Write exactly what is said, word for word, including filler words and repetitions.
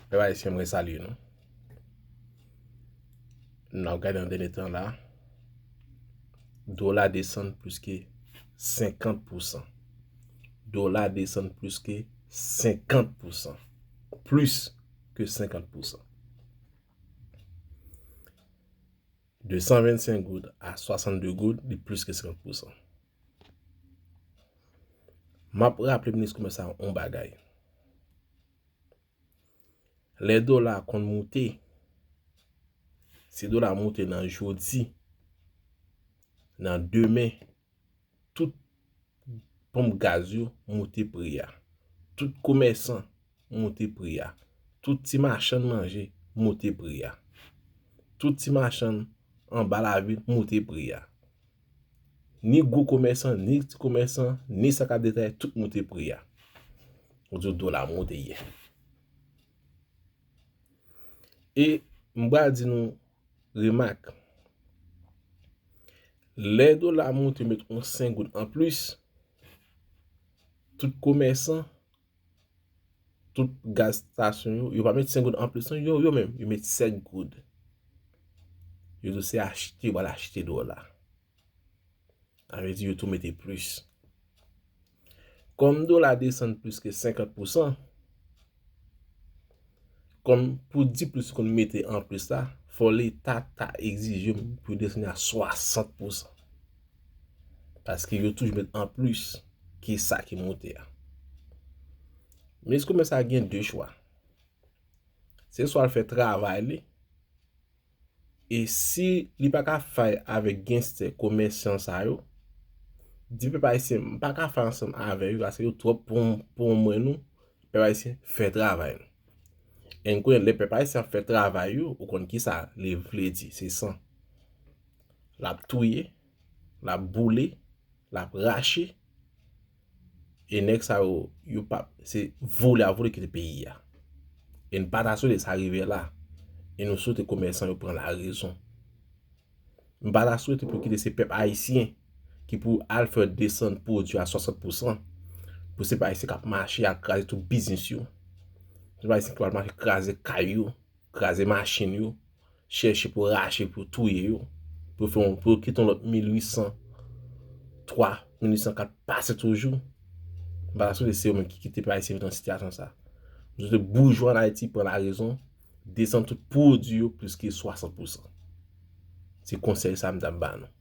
Pèp ayisyen, mwen salye nou. N ap gade nan dènye tan la, dola desann plis ke senkant pousan. Dola desann plis ke senkant pousan. Plis ke senkant pousan. De san vennsenk goud a swasannde goud, li plis ke senkant pousan. M ap raple minis komès sa yon bagay. Lè dola konn moute, si dola moute nan jodi, nan demen, tout ponp gaz yo moute pri a. Tout komèsan moute pri a. Tout ti machann manje moute pri a. Tout ti machann anba lavil moute pri a. Ni gwo komèsan, ni ti komèsan, ni sa k ap detay, tout moute pri a. Ou di dola moute yè. E m pral di nou remak. Lè dola moute, met yon senk goud anplis, tout komèsan, tout gaz estasyon yo, yo pa met senk goud anplis, non, yo, yo menm, yo met sèt goud. Yo di se achte, yo pral achte dola. Sa vle di yo tou mete plis. Kòm dola desann plis ke senkant pousan, kòm pou di plis yo konn mete anplis la, fò Leta ta egzije pou yo desann a swasant pousan. Paske yo toujou met anplis ke sa ki moute a. Minis komès sa gen de chwa. Se swa l fè travay li, e si li pa ka fè avèk gangstè komèsan sa yo, di pèp ayisyen, m pa ka fè ansanm avè yo, paske yo twòp pou, pou mwen nou, pèp ayisyen, fè travay nou. E n konnen lè pèp ayisyen ap fè travay yo, ou konn kisa li vle di, se san. L ap touye, l ap boule, l ap rache, e nèg sa yo, yo p ap, se vole a vole kite peyi a. E n pa ta swete sa rive la. E nou swete komèsan yo pran larezon. M pa ta swete pou kite se pèp ayisyen ki pou al fè desann pwodui a swasant pousan, pou se pèp ayisyen k ap mache al kraze tout biznis yo. Se pèp ayisyen ki pral mache kraze kay yo, kraze machin yo, chèche pou rache, pou touye yo, pou fè yon, pou kite yon lòt mil uit san twa, mil uit san kat pase toujou. M pa ta swete se yo menm ki kite pèp ayisyen vin nan sitiyasyon sa. M swete boujwa an Ayiti pran larezon, desann tout pwodui yo plis ke swasant pousan. Se konsèy sa m t ap ba nou.